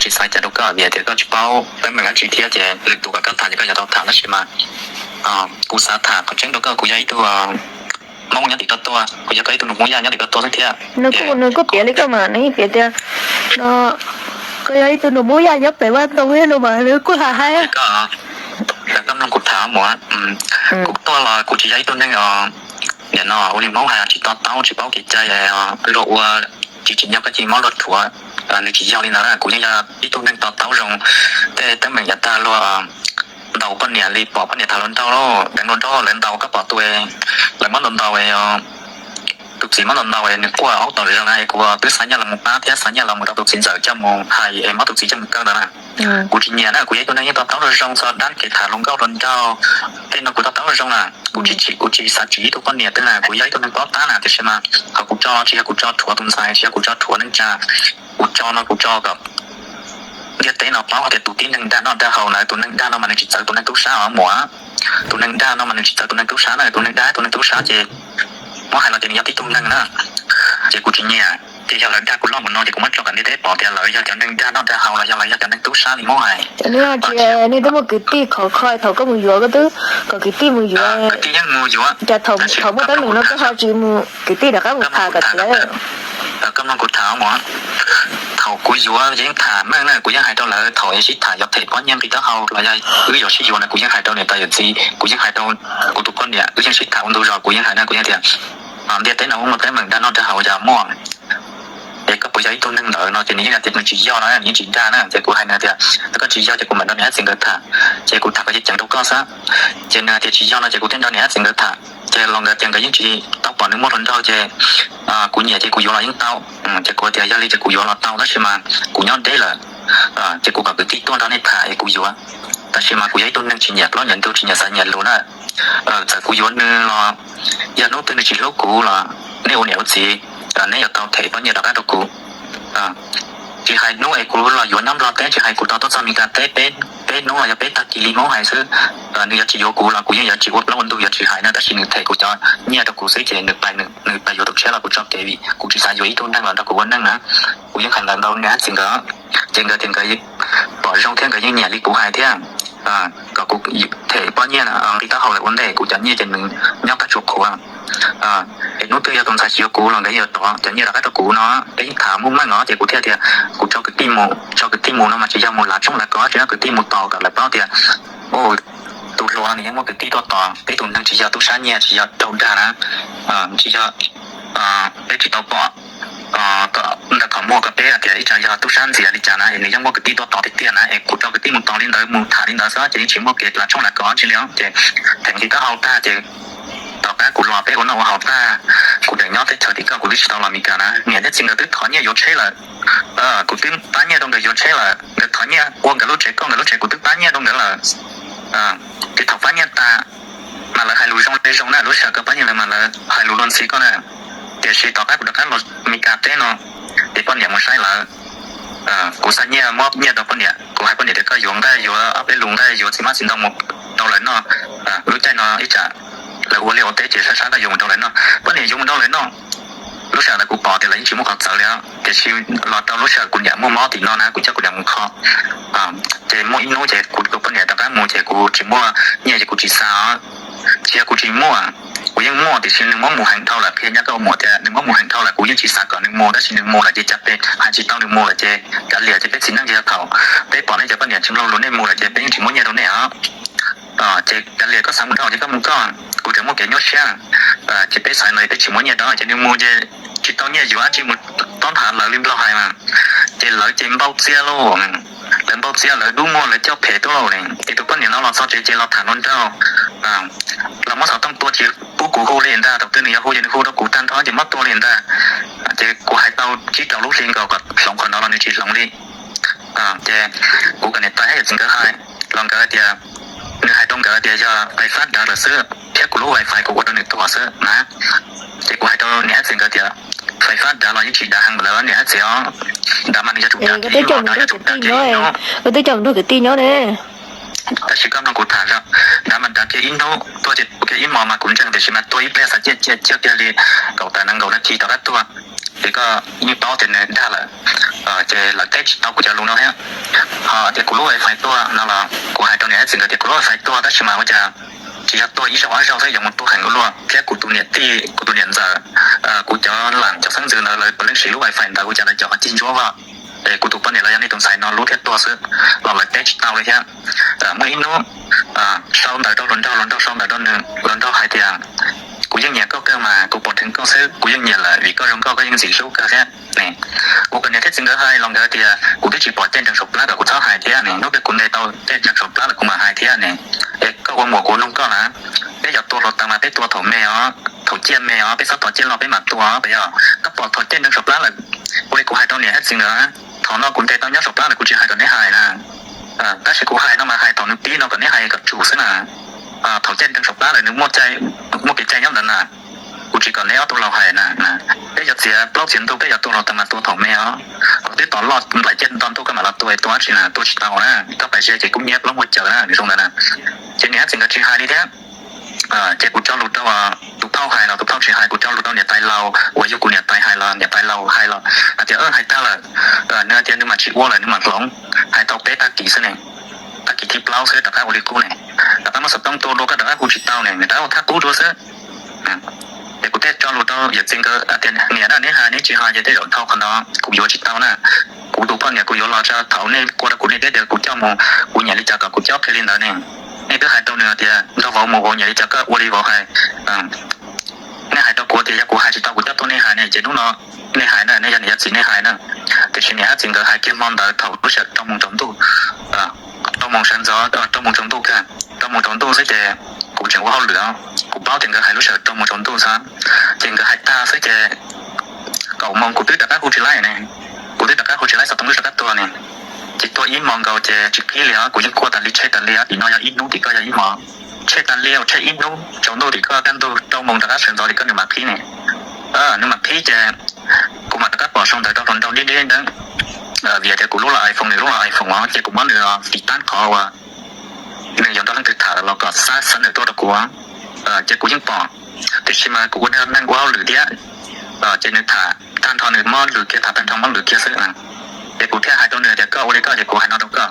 Tsis xav cas rau koj vim tias koj tsis paub teeb meem dab tsi thiab ces lwm tus kom koj tham ces koj yuav tau tham tab sis mas kuv xav tham qhov tseeb rau koj, kuv yog ib tug Hmoob nyob tim Raj Tuaj, kuv yog koj ib tug nus Hmoob Yaj nyob tim Raj Tuaj xwb thiab. Nws kuj piav li koj mas nws piav tias no koj yog ib tug nus Hmoob Yaj nyob pem Vaj Ntoo no mas nws kuj hais hais. Koj mloog kuv tham mus, kuv tuaj los kuv tsis yog ib tug neeg nim no ua li Hmoob hais tsis to taub tsis paub kev cai, luag ua tsis tsim nyog koj cia li muab luag rhuav, nws tsis yog li ntawd na, kuv yeej yog ib tug neeg to taub zoo. Tej teeb meem yav tag luag ntaus poj niam li pom poj niam tham hluas nraug, deev hluas nraug lawv ntaus koj pom tus, lawv muab ntaus ntaus, tus txiv muab ntaus ntaus nws quaj aub tom zoo na, kuv twb xa nyiaj los mus pab thiab xa nyiaj los mus rau tus txiv ntxawm coj mus hais es muab tus txiv coj mus kaw ntawd na. Kuv tsis nyiam na, kuv yog ib tug neeg yeej to taub zoo zoo txog dab kev tham hluas nkauj hluas nraug tej no kuv to taub zoo zoo na. Kuv tsis, kuv tsis xav tsim ib tug poj niam twg na, kuv yog ib tug neeg paub tab na, tiam sis mas qhov kuv tso tsis yog kuv tso rhuav tus ntxhais, tsis yog kuv tso rhuav neej tsa, kuv tso no kuv tso kom ntiaj teb no paub hais tias tus tib neeg dag noj dag haus ntawd, tus neeg dag no mas nws tsis txawv tus neeg tub sab os muam. Tus neeg dag no mas nws tsis txawv tus neeg tub sab na, tus neeg dag tus neeg tub sab ces muab hais los ces nws yog tib tug neeg na. Ces kuv tsis nyiam, ces yog lawv dag kuv loj mus no ces kuv muab tso kom ntiaj teb pom tias lawv yog cov neeg dag noj dag haus los yog lawv yog cov neeg tub sab li muab hais. Nej twb muaj kwv tij khov kho thaum koj mus yuav koj twb kom kwv tij mus yuav. Kwv tij yeej mus yuav, cas thaum muaj teeb meem no koj ho tsis mus kwv tij rov qab mus tham kom tiav. Koj mloog kuv tham mus, thaum kuv yuav yeej tham meej na, kuv yeej hais rau lawv thaum sib tham yuav them pob nyiaj nqi taub hau los yog wb yuav sib yuav na, kuv yeej hais rau niam tais yawm txiv, kuv yeej hais rau kuv tus poj niam, wb yeej sib tham ua ntu zos, kuv yeej hais na, kuv yeej tias ntiaj teb no muaj teeb meem dag noj dag haus yog muaj, es koj puas yog ib tug neeg ntawd no ces nws yeej tias nws tsis yog no, nws yeej tsis dag na, ces kuv hais nws tias koj tsis yog ces kuv mam nrog niam txiv nkawd tham, ces kuv tham kom ceev ceev rau koj xwb. Ces nws tias tsis yog no ces kuv thiaj nrog niam txiv nkawd tham, ces los nkawd tias nkawd yeej tsis tau pom nws muaj hluas nraug ces kuv nyiam ces kuv yuav los yeej tau. Ces kuv tias yog li ces kuv yuav los tau tab sis mas kuv nyob deb lawm, ces kuv kom kwv tij tuaj nrog nej tham es kuv yuav. Tab sis mas kuv yog ib tug neeg tsis nyiam plaub nyiam ntug tsis nyiam xav nyiam lus na. Txawm kuv yuav nws los yog hnub twg nws tsis hlub kuv los nej ua niam ua txiv, neb yuav tau them pob nyiaj rov qab rau kuv. Tsis hais hnub es kuv los yuav nyob Nplog teb, tsis hais kuv rov tuaj txog Mes Kas teb peb hnub los yog peb tag kis li Hmoob hais xwb, nws yuav tsis yuav kuv los kuv yeej yuav tsis ua plaub ua ntug yuav tsis hais na, tab sis nws them kuv cov nyiaj rau kuv xwb ces nws pais, nws pais yuav tus tshiab los kuv tso kev vim kuv tsis xav yuav ib tug neeg los nrog kuv ua neej na. Kuv yeej hais ntawd rau niam txiv nkawd, ces nkawd tias nkawd pom zoo thiab nkawd yeej nyiam li kuv hais thiab, kom kuv them pob nyiaj nqi taub hau lawm ua ntej kuv cov nyiaj ces nws nyob qab tsuas qhuav. Es hnub twg yog tus ntxhais tsis yuav kuv los nkawd yuav rov cov nyiaj rov qab rau kuv no, peb yeej tham muaj meej os, ces kuv thiaj tias kuv tso kwv tij mus, tso kwv tij mus no mas tsis yog mus lav tshoob lav kos, tsis yog kwv tij mus tos kom lawv paub tias tus hluas no nws yeej muaj kwv tij tuaj tos, peb tus neeg tsis yog tub sab nyiaj, tsis yog raug dag na, tsis yog peb tsis tau pom kom ntawm qhov muag kom peb tias ib tsam yog tub sab ntxias li cas na, es nws yeej muaj kwv tij tuaj tos tiag tiag na, es kuv tso kwv tij mus tos li ntawd mus tham li ntawd xwb ces yeej tsis muaj kev lav tshoob lav kos tsis li os. Ces them nqi taub hau tag ces tom qab kuv los peb ua noj ua haus tag, kuv tseem nyob teb chaws tim koj, kuv twb tsis tau los Mes Kas na, niam thiab txiv nkawd twb thov nyiaj yuav tsheb lawm, kuv twb pab nyiaj rau nkawd yuav tsheb lawm, nkawd thov nyiaj ua nkawd lub tsev koj nkawd lub tsev kuv twb pab nyiaj rau nkawd lawm. Ces thaum pab nyiaj tas mas lawv hais lus zoo li zoo na, lub sij hawm koj pab nyiaj lawv mas lawv hais lus luag ntxhi koj na. Tiam sis tom qab kuv rov qab los Mes Kas teb no, ces poj niam mus saib lawv, kuv xa nyiaj muab nyiaj rau poj niam, kuv hais poj niam tias koj yuav nqaij yuav ob peb lus nqaij yuav txiv hmab txiv ntoo mus rau lawv noj, lub caij no ib tsam lawv ua liaj ua teb ces sab sab koj yuav mus rau lawv noj. Poj niam yuav mus rau lawv noj, lub sij hawm ntawd kuv pom tias lawv yeej tsis muaj qhov txawv li, tiam sis los rau lub sij hawm kuv niam muaj mob tim no na kuv coj kuv niam mus kho, ces muaj ib hnub ces kuv tus poj niam rov qab mus ces kuv tsis muaj nyiaj ces kuv tsis xav os. Tsis yog kuv tsis muaj, kuv yeej muaj tiam sis nws muab mus heev dhau lawm, qhia nyab koj ua muam tias nws muab mus heev dhau lawm, kuv yeej tsis xav kom nws mus tab sis nws mus lawm ces cas peb hais tsis tau nws mus lawm ces kav liam ces peb txiv neej ces yog thaum peb pom nej cov poj niam tsis mloog lus nej mus lawm ces peb yeej tsis muab nyiaj rau nej os. Ces kav liam koj xav mus dhau ces koj mus koj, kuv tseem muaj kev nyuaj siab, ces peb xaiv no peb tsis muab nyiaj rau ces nws mus ces tsis tau nyiaj yuav dab tsi mus tob tham lawv li Nplog hais mas, ces lawv ces npau txiab lauj, lawv npau txiab lawv dub muag lawv coj phem tuaj lauj. Ces tus poj niam no los txog tsev ces los tham hluas nraug, los muab xov tooj tua tsis pub kuv hu li ntag, thaum twg nws yuav hu ces nws hu rau kuv tag nrho ces muab tua li ntag. Ces kuv hais tau tsib rau lub hli nkaus kom hloov qhov ntawd los nws tsis hloov li. Ces kuv kom niam tais thiab yawm txiv nkawd hais los nkawd tias, nws hais rau nkawd tias yog fais fab dav lawm xwb thiab kuv lub wifi kuv ua rau nws tuag xwb na. Ces kuv hais rau niam thiab txiv nkawd tias fais fab dav los yeej tsis dav heev lawm niam thiab txiv os, dav mas nws yog tsum dav, koj twb coj mus nrog kwv tij nyob ne. Tab sis koj mloog kuv tham, nrad mas nrad kiag ib hnub, tuaj ces tuaj kiag ib hmos mas kuv ntseeg, tiam sis mas tuaj ib pliag xav ciaj ciaj ciaj kiag li kaum tawm nees nkaum nas this rov qab tuaj, ces koj yeej paub tias nws dag lawm. Ces lawv teb tsis tau kuv cov lus no thiab. Ho tias kuv lub wifi tuag no los kuv hais rau niam thiab txiv nkawd tias kuv lub wifi tuag, tab sis mas ua cas tsis yog tuag ib zaug ob zaug xwb, yuav mus tuag heev ua luaj, thiab kuv tus niam tij, kuv tus niam ntxawm, kuv cov lam cov xeeb ntxwv ntawd lawv puav leej siv lub wifi ntawd, ua cas lawv cov ho cig ntsuab vog, es kuv tus poj niam los yog nej tus ntxhais no lub thiaj tuag xwb, los lawv teb tsis tau li thiab. Muaj ib hnub sau ntawv rau hluas nraug, hluas nraug sau ntawv rau nws, hluas nraug hais tias kuv yeej nyiam koj kawg mas, kuv pom dheev koj xwb kuv yeej nyiam lawm, vim koj zoo nkauj koj yeej ntxim hlub kawg thiab ne. Kuv kom niam thiab txiv nkawd hais los nkawd tias kuv twb tsis pom caij nrees saum plab kom kuv txhob hais thiab ne, hnub twg kuv ntes tau caij nrees saum plab lawm kuv mam hais thiab ne. Es koj ua muam kuv nug koj na, peb yuav tua hluav taws mas peb tua thaum me os, thaum ciaj me os, peb txhob tos ciaj loj peb mam tua os, puas yog? Koj pom thaum caij nrees saum plab lawm, ua li kuv hais rau niam thiab txiv nkawd, thaum no kuv ntes tau nyob saum plab lawm kuv tsis hais kom neb hais na. Tab sis kuv hais no mas hais thaum nws pib no kom neb hais kom tsum xwb na. Thaum caij nrees saum plab lawm nws muaj kev cai nyob ntawd na. Kuv tsis kom neb ob tug laus hais na. Peb yuav txiav plaub txiav ntug, peb yuav tua los tas mas tua thaum me os. Thaum twb tom loj nplaim ciaj nto ntuj koj mam los tua, tua tsis na, tua tsis tau na, koj pais ze ces kub hnyiab plaub muag caws na, nws zoo ntawd na. Ces niam thiab txiv nkawd tsis hais li thiab. Ces kuv tso lus rau tus phauj hais los tus phauj tsis hais, kuv tso lus rau niam tais laus uas yog kuv niam tais hais los niam tais laus hais los hais tias hais tag lawm, nws hais tias nws mam tsis ua lawm, nws mam hloov, hais tau peb tag kis xwb ne. Tag kis thib plaub xwb rov qab ua li qub ne, rov qab muab xov tooj tua dua koj rov qab hu tsis tau ne, nws rov qab ua thaj qub dua xwb. Ces kuv thiaj tso lus rau yawm txiv nkawd tias niam na, neb hais neb tsis hais ces tej zaum dhau qhov no kuv yuav tsis tau na. Kuv tus poj niam kuv yuav los tso thaum nej ua rau kuv nej teb tias kuv coj mus, kuv nyiam li cas kom kuv coj kiag li ntawd ne. Nej twb hais rau nws tias nrog vauv mus vauv nyiam li cas koj ua li vauv hais. Nej hais rau kuv tias yog kuv hais tsis tau kuv coj tuaj nej hais ne, ces hnub no nej hais na, nej yog niam yog txiv nej hais na. Tiam sis niam thiab txiv nkawd hais kiag hmo ntawd thaum lub sij hawm rau moos tsaus ntuj, rau moos sawv ntxov, rau moos tsaus ntuj kawg, rau moos tsaus ntuj xwb ces kuv tseem ua hauj lwm, kuv paub tias nkawd hais lub sij hawm rau moos tsaus ntuj xwb, ces nkawd hais tag xwb ces kaum moos kuv twb rov qab hu tsis laib ne, kuv twb rov qab hu tsis laib xov tooj twb rov qab tuag ne. Ces tuag ib hmo nkaus ces tsis qhib li os, kuv yeej kuaj tas li tshej tas li os, tim no yog ib hnub tim koj yog ib hmo, tshej tas li, tshej ib hnub tsaus ntuj tim koj kaj ntug rau moos rov qab sawv ntxov tim koj nws mam qhib ne. Nws mam qhib ces kuv mam rov qab pom sau ntawv rau hluas nraug dib dib deeb, vim tias kuv lub los iPhone nws lub los iPhone os, ces kuv muab nws tiv tab qhov uas nws yuav nrog leej twg tham los kom xa xov ntawv tuaj rau kuv. Ces kuv yeej pom, tiam sis mas kuv ua neeg ua hauj lwm thiab, ces nws tham tag nrho nws muab lwm kiag, tham tag nrho muab lwm kiag xwb. Ces kuv thiaj hais rau nws tias koj ua li koj ces kuv hais no rau koj,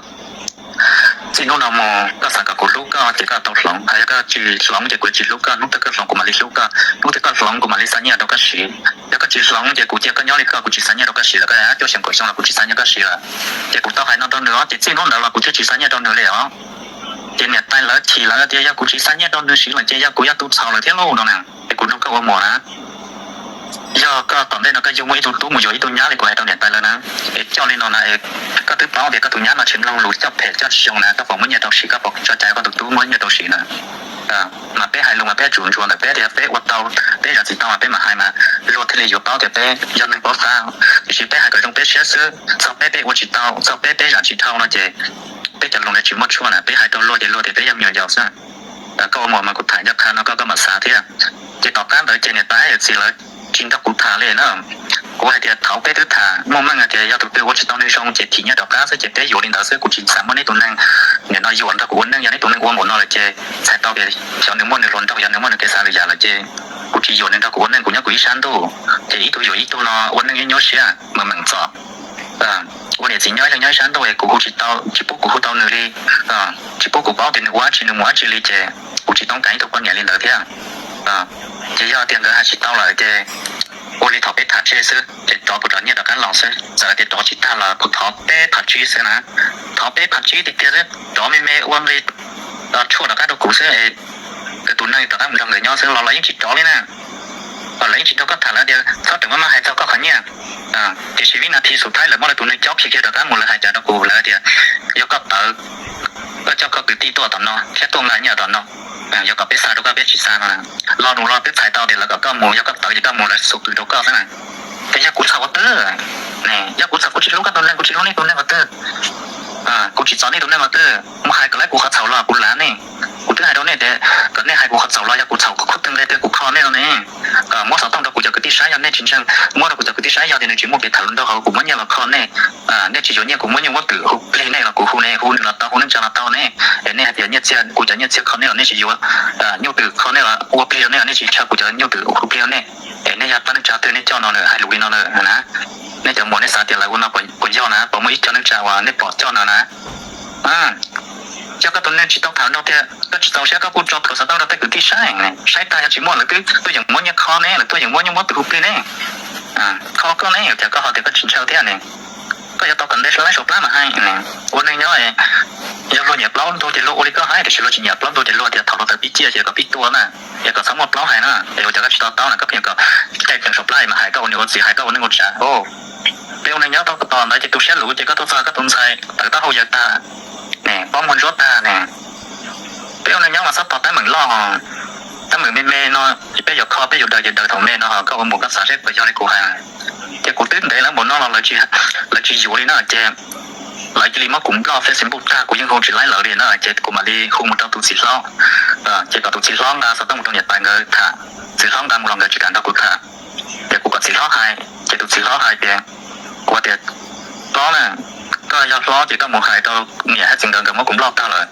txij hnub no mus koj xav kom kuv hlub koj ces koj tau hloov, hos yog koj tsis hloov ces kuv tsis hlub koj, hnub twg koj hloov kuv mam li hlub koj, hnub twg koj hloov kuv mam li xa nyiaj rau koj siv. Yog koj tsis hloov ces kuv cia koj nyob li koj, kuv tsis xa nyiaj rau koj siv lawm, koj cuaj xyoo kaum xyoo los kuv tsis xa nyiaj koj siv lawm. Ces kuv tau hais no rau nws os, ces txij hnub ntawd los kuv thiaj tsis xa nyiaj rau nws li os. Ces niam tais lawv chim lawv tias yog kuv tsis xa nyiaj rau nws siv lawm ces yog kuv yog tus txhaum lawm thiab lauj no na. Ces kuv nug koj ua muam na, yog koj tom ntej no koj yug muaj ib tug tub mus yuav ib tug nyab li kuv hais rau niam tais lawv na, es coj li no na, koj twb paub tias koj tus nyab no tsis mloog lus, coj phem coj tsis zoo na, koj puas muab nyiaj rau siv, koj puas tso cai koj tus tub muab nyiaj rau siv na? Mas peb hais lus mas peb yuav tsum ntsuas ntawm peb tias peb ua tau, peb zam tsis tau mas peb mam hais mas luag thiaj li yuav paub tias peb yog neeg paub tab. Tiam sis peb hais kom zoo peb siab xwb, txog peb peb ua tsis tau, txog peb peb zam tsis dhau no ces peb cov lus ntawd tsis muaj tshuaj na, peb hais rau luag ces luag tias peb yog me nyuam yaus xwb. Koj ua muam mas kuv tham ncaj qha no koj koj mam xav thiab. Ces tom qab ntawd ces niam tais yawm txiv lawv tsis nrog kuv tham li na. Kuv hais tias thaum peb twb tham muaj meej hais tias yog tus twg ua tsis tau neeg zoo ces thim nyiaj rov qab xwb ces peb yuav li ntawd xwb, kuv tsis xav muab neb tus neeg nim no yuam nrog kuv ua neej, yog neb tus neeg ua npaum no lawm ces txhais tau tias xyov nws muaj nws hluas nraug, yog nws muaj nws kev xav lwm yam lawm ces kuv tsis yuam nws nrog kuv ua neej, kuv nyob kuv ib sab ntuj, ces ib tug yuam ib tug no ua neej ib nyuaj siab mas meem txom. Ua niam txiv nyob yeej nyob ib sab ntuj es kuv hu tsis tau, tsis pub kuv hu tau nws li, tsis pub kuv paub tias nws ua dab tsi nws mus dab tsi li ces kuv tsis toob kas ib tug poj niam li ntawd thiab. Ces yog tias nkawd hais tsis tau lawm ces ua li thaum peb tham tseg xwb ces rov kuv rov nyiaj rov qab los xwb, txawm tias rov tsis tag los kuv thov peb phav tsib xwb na, thov peb phav tsib tiag tiag xwb, rov me me ua nqi tshuaj rov qab rau kuv xwb, nkawd tus neeg rov qab mus nrog nkawd nyob xwb los los yeej tsis rov li na. Lawv yeej tsis nrog koj tham, lawv tias txhob rawm maj maj hais txog koj qhov nyiaj. Tiam sis vib nas this xub thawj lawv muab lawv tus neeg cob kiag rov qab mus, lawv hais cas rau kuv, lawv tias yog koj tawv, koj coj koj kwv tij tuaj tom no thiab tuaj nqa nyiaj tom no, yog kom peb xa rau koj peb tsis xa no. Lo lus los twb txhais tau tias lawv kom koj mus, yog koj tawv ces koj mus, lawv xub qw rau koj xwb na. Es yog kuv txhaum ua twg? Yog kuv txhaum, kuv tsis hlub koj tus neeg, kuv tsis hlub nej tus neeg ua twg? Kuv tsis txom nej tus neeg ua twg? Mus hais kom lawv kuv qhov txhaum los kuv lav nej. Kuv twb hais rau nej tias kom nej hais kuv qhov txhaum los yog kuv txhaum kuv khuj twg nqe twg kuv kho nej no ne. Muab xov tooj rau kuv cov kwv tij saib, yog nej tsis ntseeg, muab rau kuv cov kwv tij saib, yog tias nws tsis muaj kev tham hluas nraug hauv, kuv muab nyiaj los kho nej, nej tsis yuav nyiaj, kuv muab nyuj muab twm hu plig nej los kuv hu nej, hu nws los tau, hu neej tsa los tau ne. Es nej hais tias nyiaj txiag, kuv cov nyiaj txiag kho nej los nej tsis yuav, nyuj twm kho nej los ua plig rau nej los nej tsis tshaj kuv cov nyuj twm hu plig rau nej. Es nej yog pab neej tsa twg nej coj no lawm, hais lus li no lawm na? Nej cov muam, nej xav tias lawv ua no puas yog na? Puas muaj ib co neej tsa uas nej pom coj no na? Coj koj tus neeg tsis tau tham hluas nraug tiag, koj tsis txaus siab koj kuj tso plhuav xov tooj rau tej kwv tij saib, saib tag yog tsis muaj lawv twb tuaj yeem muab nyiaj kho ne, lawv tuaj yeem muab nyuj muab twm hu plig ne, kho koj ne, cas koj ho tias koj tsis ntseeg thiab ne? Koj yuav tau kom nte laib saum plab mas hais. Ua neej nyob, yog luag nyiam plaub ntug ces luag ua li koj hais, tiam sis luag tsis nyiam plaub ntug ces luag tias thaum luag tawv pib ciaj ces kom pib tua na, es kom txhob muaj plaub hais na. Es ua cas koj tsis to taub na, koj pheej kom caij plees saum plab mas hais koj ua niam ua txiv, hais koj ua neej ua tsav. Peb ua neej nyob tau tos ntawd ces tu siab luv ces koj tuaj txog koj tus ntxhais tawv taub hau yawg tag ne, pob muag ntsuab tag ne. Peb ua neej nyob mas txhob tos teeb meem loj, teeb meem me me no ces peb yuav kho peb yuav daws ces daws thaum me no, koj ua mus koj xav seb puas yog li kuv hais. Ces kuv twb ntev lawv npaum no los lawv tsis yuav li na, ces lawv cia li muab kuv nploj Facebook tag, kuv yeej hu tsis laib lawv li na, ces kuv mam li hu mus rau tus txiv hlob. Ces kom tus txiv hlob nqa xov tooj mus rau niam tais nkawd tham, txiv hlob nqa mus los nkawd tsis kam nrog kuv tham. Ces kuv kom txiv hlob hais, ces tus txiv hlob hais tias, kuv tias, hlob na, koj yog hlob ces koj mus hais rau niam hab txiv nkawd, nkawd muab kuv nploj tag lawm.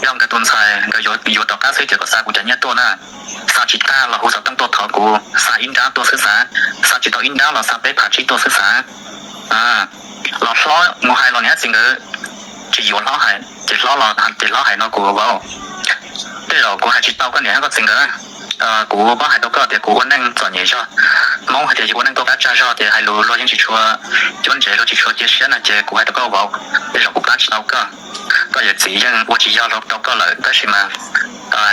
Yog nkawd tus ntxhais nkawd yuav rov qab xwb ces kom xa kuv cov nyiaj tuaj na. Xa tsis tag los hu xov tooj tuaj thov kuv, xa ib nrab tuaj xwb xav, xa tsis tau ib nrab los xa peb phav tsib tuaj xwb xav. Los hlob mus hais los niam hab txiv nkawd tsis yuav hlob hais, ces hlob los ces hlob hais no kuv vauv, tej zaum kuv hais tsis tau koj niam hab koj txiv nkawd. Kuv paub hais rau koj tias kuv ua neej txom nyem zog, Hmoob hais tias yus ua neej tuaj qab tsag zog ces hais lus luag yeej tsis tshua cuab ntsev, luag tsis tshua cia siab na, ces kuv hais rau koj vauv, tej zaum kuv pab tsis tau koj. Koj yawm txiv yeej ua tsis yog rau koj lawm, tab sis mas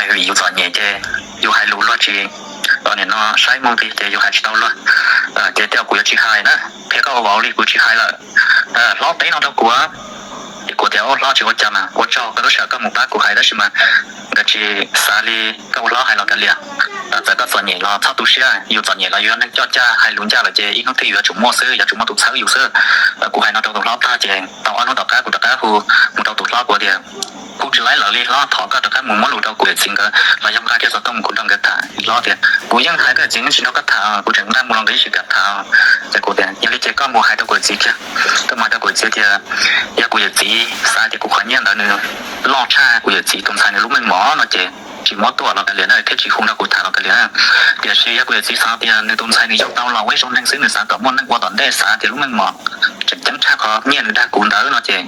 vim yus txom nyem ces yus hais lus luag tsis, nim no saib moo nqi ces yus hais tsis tau luag. Ces tej zaum kuv yuav tsis hais na, qhia koj ua vauv li kuv tsis hais lawm. Hlob teb no rau kuv, ces kuv tias, ub hlob, tsis ua cas mas, ua tsaug koj lub sij hawm koj mus pab kuv hais, tab sis mas nkawd tsis xav li koj ua hlob hais los kav liam. Txawm koj txom nyem los txhob tu siab, yus txom nyem los yus yog neeg coj caj, hais lus ncaj lawm ces ib hnub twg yus yuav tsum muaj xwb, yuav tsum muaj tus txhawb yus xwb. Kuv hais no rau tus hlob tag ces tau ob hnub tom qab kuv rov qab hu mus rau tus hlob, kuv tias, kuv tsis laib lawv li hlob, thov koj rov qab mus muab lus rau kuv yawm txiv nkawd los yog nqa kiag xov tooj mus kuv nrog nkawd tham. Hlob tias, kuv yeej hais koj yawm txiv tsis nrog koj tham, kuv tseem nqa mus los nkawd yeej tsis kam tham. Ces kuv tias, yog li ces koj mus hais rau kuv yawm txiv kiag, koj mus hais rau kuv yawm txiv tias, yog kuv yawm txiv xav tias kuv qhov nyiaj ntawd nws loj tshaj kuv yawm txiv tus ntxhais nws lub meej mom no ces tsis muab tuaj los kav liam na, thiab tsis hu nrog kuv tham los kav liam na. Tiam sis yog kuv yawm txiv xav tias nws tus ntxhais nws yug tau los ua ib zoo neeg xwb, nws xav kom muaj neej ua tom ntej, xav tias lub meej mom tseem ceeb tshaj qhov nyiaj nws dag kuv ntawd no ces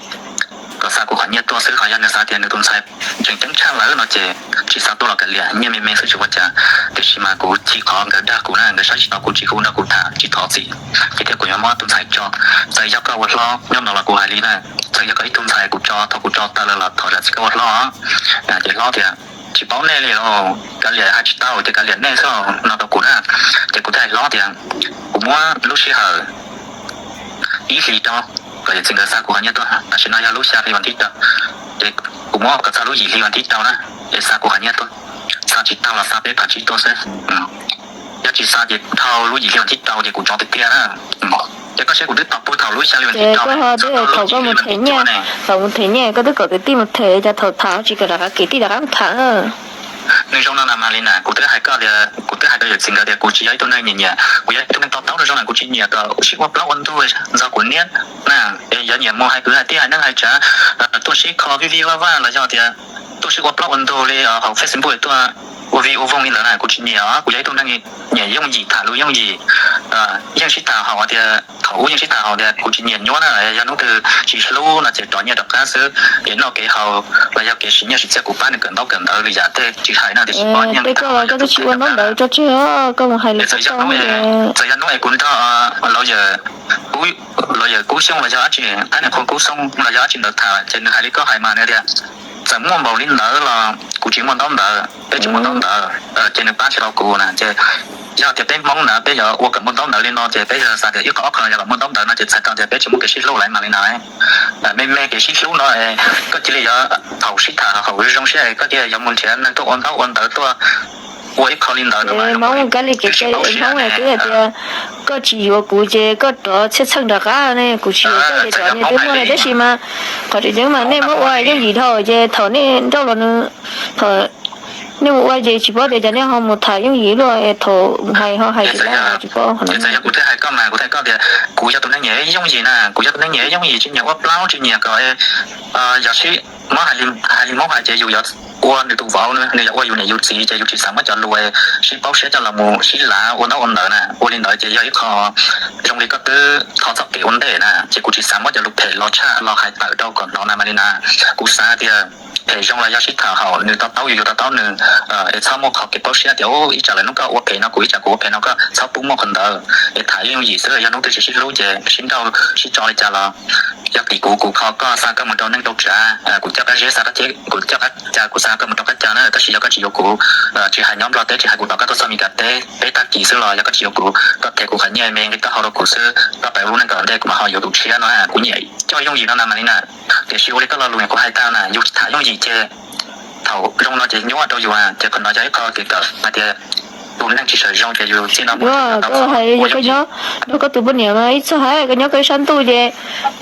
kom xa kuv qhov nyiaj tuaj xwb. Ho yog nws xav tias nws tus ntxhais tseem ceeb tshaj lawm no ces tsis xa tuaj los kav liam, nyiaj me me xwb tsis ua cas. Tiam sis mas kuv chim qhov nkawd dag kuv na, nkawd saib tsis taus kuv, tsis hu nrog kuv tham, tsis thov txim, ces thiaj kuv yuav muab tus ntxhais tso. Txawm yog koj ua hlob nyob no los kuv hais li na, txawm yog koj ib tug ntxhais kuv tso, thaum kuv tso tawm lawm los thov zam txim koj ua hlob. Ces hlob tias, tsis paub nej li los kav liam, hais tsis tau ces kav liam nej xwb no rau kuv na. Ces kuv thiaj hais hlob tias, kuv muab lub sij hawm ib hlis rau kom yawm txiv nkawd xa kuv qhov nyiaj tuaj, tam sim no yog lub xya hli vas thib rau, ces kuv muab kom txog lub yim hli vas thib rau na, es xa kuv qhov nyiaj tuaj. Xa tsis tau los xa peb phav tsib tuaj xwb. Yog tsis xa ces dhau lub yim hli vas thib rau ces kuv tsov tiag tiag na. Ces koj saib kuv twb tos puag thaum lub xya hli vas thib rau, thaum koj mus them nyiaj, thaum mus them nyiaj koj twb kom kwv tij mus them, cas thaum tham tsis kom rov qab kwv tij rov qab mus tham na. Nws zoo no na Malina, kuv twb hais koj tias, kuv twb hais rau yawm txiv nkawd tias kuv tsis yog ib tug neeg nyiam nyiam, kuv yog ib tug neeg to taub rau zoo na, kuv tsis nyiam kom sib ua plaub ua ntug ntxog kuv niab na. Yog nyiam mus hais kwv hais tij hais neej hais tsav, tuaj sib kho vij vij vaj vaj los yog tias tuaj sib ua plaub ua ntug li hauv Facebook tuaj ua vij ua voog li ntawd na, kuv tsis nyiam os. Kuv yog ib tug neeg nyiam yooj yim, tham lus yooj yim, yeej sib tham haum tias thaum ub yeej sib tham haum tias kuv tsis nyiam nyuaj na, yog hnub twg tsis hlub no ces rov nyiaj rov qab xwb, kev noj kev haus los yog kev siv nyiaj siv txiaj kuv pab nws kawm ntaub kawm ntawv li yam tej tsis hais no tiam sis pom nyiaj tej koj los koj twb tsis ua ntaub ntawv tso tseg os, koj mus hais lus txawm yog hnub es kuv nrog lawyer Kub Xyooj los yog dab tsi, qab niam qhuav Kub Xyooj los yog dab tsi ntawd tham ces nws hais li koj hais mas nws tias txawm muaj npaum li ntawd los kuv tsis muaj ntaub ntawv, peb tsis muaj ntaub ntawv, ces nws pab tsis tau kuv na. Ces yog tias peb Hmoob ntawd peb yuav ua kom muaj ntaub ntawv li no ces peb yog xav tias ib qho ob qho yog kom muaj ntaub ntawv no ces txhais tau tias peb tsis muaj kev sib hlub lawm mas li na. Me me kev sib hlub no koj cia li yuav thaum sib tham haum zoo siab koj cia li yuav mus nrhiav neeg tuaj ua ntaub ua ntawv tuaj ua ib qho li ntawd no. Hmoob kab li kev cai Hmoob twb hais tias koj tsis yuav kuv ces koj rov txhiaj txheej rov qab ne, kuv tsis yuav koj ces rov niaj twb muaj na, tab sis mas qhov tseem ceeb mas nej muab ua yooj yim dhau ces thaum nej nrauj los nws, thaum Nej mus ua ces tsis paub tias cas nej ho mus tham yooj yim luaj, thaum hais ho hais tsis paub, tsis paub. Txawm yog kuv twb hais koj mas kuv hais koj tias kuv yog tus neeg nyiam yooj yim na, kuv yog tus neeg nyiam yooj yim, tsis nyiam ua plaub, tsis nyiam kom yog sib, muab hais li Hmoob hais ces yus yuav ua nws tus vauv, nws yuav ua yus niam yus txiv ces yus tsis xav muab cov lus sib paub siab coj los mus sib lav ua ntaub ua ntawv na. Ua li ntawd ces yog ib qho zoo li koj twb kho txoj kev ua ntej na, ces kuv tsis xav muab cov lus phem los tshaj los hais tawm rau kom hnov na Malina. Kuv xav tias phem zoo los yog sib tham haum, nws to taub yus, yus to taub nws, es txhob muaj qhov kev paub siab tias ib tsam lawm hnub koj ua phem no kuv, ib tsam kuv ua phem no koj, txhob pub muaj qhov ntawd. Es tham yooj yim xwb, yog hnub twg tsis sib hlub ces sib nrauj sib tso li cas los yog tim kuv, kuv kho koj xa koj mus rau neej rau tsav, kuv coj koj zeb xa koj, kuv coj koj ca kuv xa koj mus rau qab ca na, tab sis yog koj tsis yuav kuv, tsis hais nyob Nplog teb, tsis hais kuv tom koj tuaj txog Mes Kas teb peb tag kis xwb los yog koj tsis yuav kuv, koj them kuv qhov nyiaj me nqi taub hau rau kuv xwb, koj pab lub neej kom ntej kuv mam ho yuav tus tshiab no, kuv nyiam coj yooj yim no na Malina. Tiam sis ua li koj lo lus kuv hais tag na, yus tham yooj yim ces thaum zoo no ces nyuaj rau yus, ces qhov no yog ib qho kev kawm hais tias tus neeg tsis sawv zoo ces yus txij no mus koj hais yog koj nyob nrog koj tus poj niam mas ib txog hais koj nyob koj ib sab ntuj ces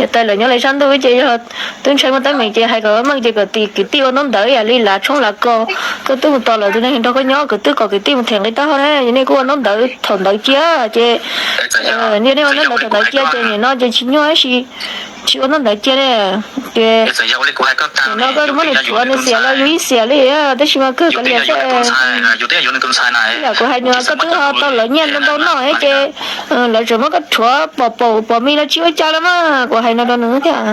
yog tais lawv nyob lawv sab ntuj ces yog twb ntshai muaj teeb meem ces hais kom meej ces kom tim kwv tij ua ntaub ntawv ib yam li lav tshoob lav kos, koj twb mus tos lawv tus neeg nrog koj nyob, kwv tij kom kwv tij mus them nqi taub hau na, nej kuj ua ntaub ntawv thaum ntawd cia ces, nej ua ntaub ntawv thaum ntawd cia ces nim no ces tsis nyuaj tab sis tsis ua ntaub ntawv cia ne. Ces nim no koj muab nws tshuav nws xiam los yus yeej xiam li, tab sis mas kawg kav liam xwb. Ib yam kuv hais nws koj twb ho tau lawv nyiaj ntau ntau noj ces lawv tseem muab koj rhuav pom paum pom mis los tsis ua cas los mas kuv hais no rau nws thiab.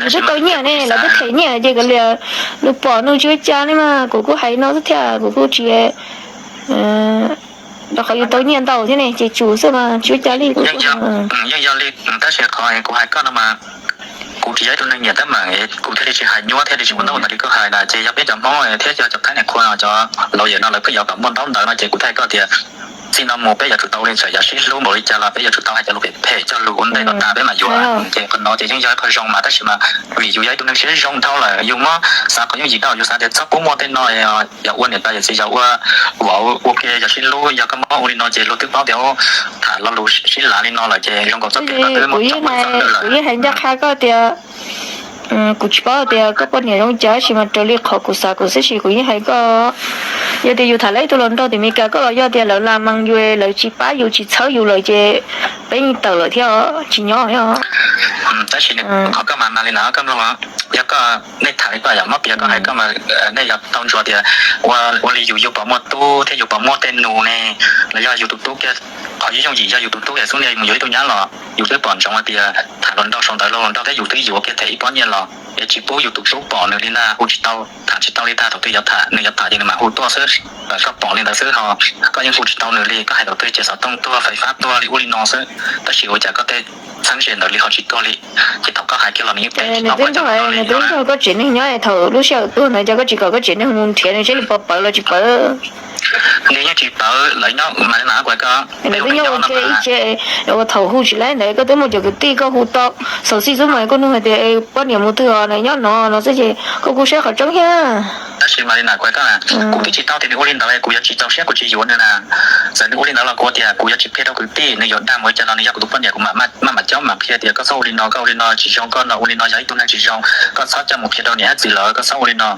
Nws twb tau nyiaj ne, lawv twb them nyiaj ces kav liam, nws pom nws tsis ua cas li mas kuv kuj hais no xwb thiab kuv kuj tsis, rau qhov yus tau nyiaj ntau thiab ne ces tsum xwb mas tsis ua cas li. Yeej yog li, tab sis qhov kuv hais koj no mas kuv tsis yog ib tug neeg nyiam teeb meem, kuv thiaj li tsis hais nyuaj thiaj li tsis ua ntaub ntawv li koj hais na. Ces yog peb cov Hmoob thiab cov Thaib niam qhua no, cov laus yawm no lawv pheej yuav kom muaj ntaub ntawv no ces kuv thiaj hais koj tias txij no mus peb yuav tsum tau li, txawm yog sib hlub npaum li cas los peb yuav tsum tau hais cov lus phem coj lus ua ntej no tas peb mam yuav. Ces qhov no ces yeej yog ib qho zoo mas tab sis mas vim yus yog ib tug neeg siab zoo dhau lawm yus muab xav qhov yooj yim dhau, yus xav tias txhob pub muaj tej no, yog ua niam tais yawm txiv, yog ua vauv ua ke, yog sib hlub, yog koj muab ua li no ces luag twb paub tias tham lo lus sib lav li no lawm ces zoo nkaus txoj kev no twb muab tso pov txog lawm. Kuv yeej hais ncaj qha koj tias kuv tsis paub tias koj poj niam zoo cas tab sis mas raws li qhov kuv xav kuv xwb sis kuv yeej hais koj, yog tias yus tham lawv ib tug hluas nraug tim Meskas koj los yog tias lawv lam mees yus, lawv tsis pab yus tsis txhawb yus lawm ces peb yeej tawm lawm thiab tsis nyob thiab. Tab sis qhov koj mas mas li no koj mloog, yog koj, nej tham li koj yam mob piav koj hais koj mas, nej yuav tau ntsuas tias ua li yus, yus pom muaj tub thiab yus pom muaj tej nus ne, los yog yus tus tub kiag, qhov yooj yim yog yus tus tub es xub ntiag mus yuav ib tug nyab los yus twb pom ntsoov hais tias tham hluas nraug sau ntawv, hluas nrau thiab yus twb yuav kiag them ib pob nyiaj los es tsis pub yus tus tub pom nws li ntag, hu tsis tau, tham tsis tau li ntag. Thaum twg yuav tham, nws yuav tham ces nws mam hu tuaj xwb, koj pom li ntawd xwb ho koj yeej hu tsis tau nws li. Koj hais thaum twg ces xov tooj tuag, fais fab tuag li ub li no xwb, tab sis ua cas koj tej txheeb ze ntawd li ho tsis tuag li? Ces thaum koj hais kiag los nws yeej teb tsis tau, nws twb nrog koj tsev neeg nyob, thaum lub sij hawm tuag ntawd cas koj tsis kom koj tsev neeg mus nrhiav nws seb nws puas pawv los tsis pawv? Nws yeej tsis pawv, lawv nyob mas li no kuv ko, nws twb nyob ua ke ib tsev, ua thaum hu tsis laib ntawd koj twb muaj cov kwv tij koj hu tau, xauv xij xub mas koj nug hais tias poj niam mus twg os, nws nyob no no xwb ces koj kuj saib qhov tseeb thiab. Tab sis mas li no kuv ko, kuv twb tsis tau tias nws ua li ntawd kuv yuav tsis txaus siab kuv tsis yuav nws na. Txawm nws ua li ntawd los kuv tias kuv yuav tsis qhia rau kwv tij, nws yuav dag mus ua cas los nws yog kuv tus poj niam, kuv mam maj mam coj mam qhia tias koj txhob ua li no, koj ua li no tsis zoo, koj no ua li no yog ib tug neeg tsis zoo, koj txhob coj mus qhia rau niam thiab txiv lawv, koj txhob ua li no.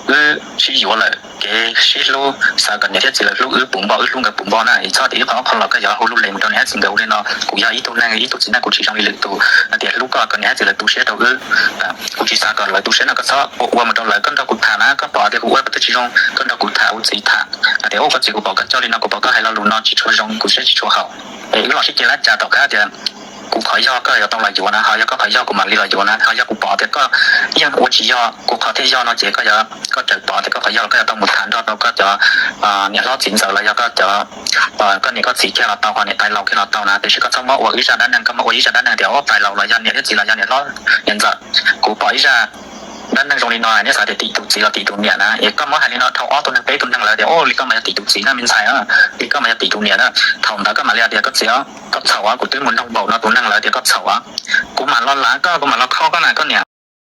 Wb sib yuav lawm, kev sib hlub xav kom niam thiab txiv lawv hlub wb puv npho, wb hlub nkawd puv npho na. Txhob tias ib qho ob qho los koj yuav hu lus lees mus rau niam thiab txiv nkawd ua li no, kuv yog ib tug neeg, ib tug txiv neej, kuv tsis zoo li lwm tus hais tias hlub koj kom niam thiab txiv lawv tu siab rau wb. Kuv tsis xav kom lawv tu siab no koj txhob ua ua mus rau lawv, koj nrog kuv tham na, koj pom tias kuv ua koj twb tsis zoo koj nrog kuv tham, ua txiv tham hais tias ua koj txiv, kuv pom koj coj li no, kuv pom koj hais lo lus no tsis tshua zoo, kuv siab tsis tshua haum. Es wb los sib ceg lab cas tom qab tias kuv qhov yog koj yuav tau los yuav na, ho yog koj qhov yog kuv mam li los yuav na, ho yog kuv pom tias koj yeej ua tsis yog, kuv qhov thiaj yog no ces koj yuav, koj txawm pom tias koj qhov yog los koj yuav tau mus tham nrog rau koj cov niam hlob txiv ntxawm los yog koj cov, koj niam koj txiv kiag los tau, ho niam tais laus kiag los tau na. Tiam sis koj txhob muab ua ib zaj dab neeg, koj muab ua ib zaj dab neeg tias tais laus los yog niam thiab txiv los yog niam hlob niam ntxawm, kuv pom ib zaj dab neeg zoo li no, nej xav tias tim tus txiv los tim tus niam na, es koj muab hais li no dhau ob tug neeg peb tug neeg lawv tias o li koj mas yog tim tus txiv na me ntxhais, li koj mas yog tim tus niam na. Thaum ntawd koj mam li hais tias koj txiv, koj txhaum, kuv twb mus nug npaum no tus neeg lawv tias koj txhaum, kuv mam los lav koj, kuv mam los kho koj na koj niam.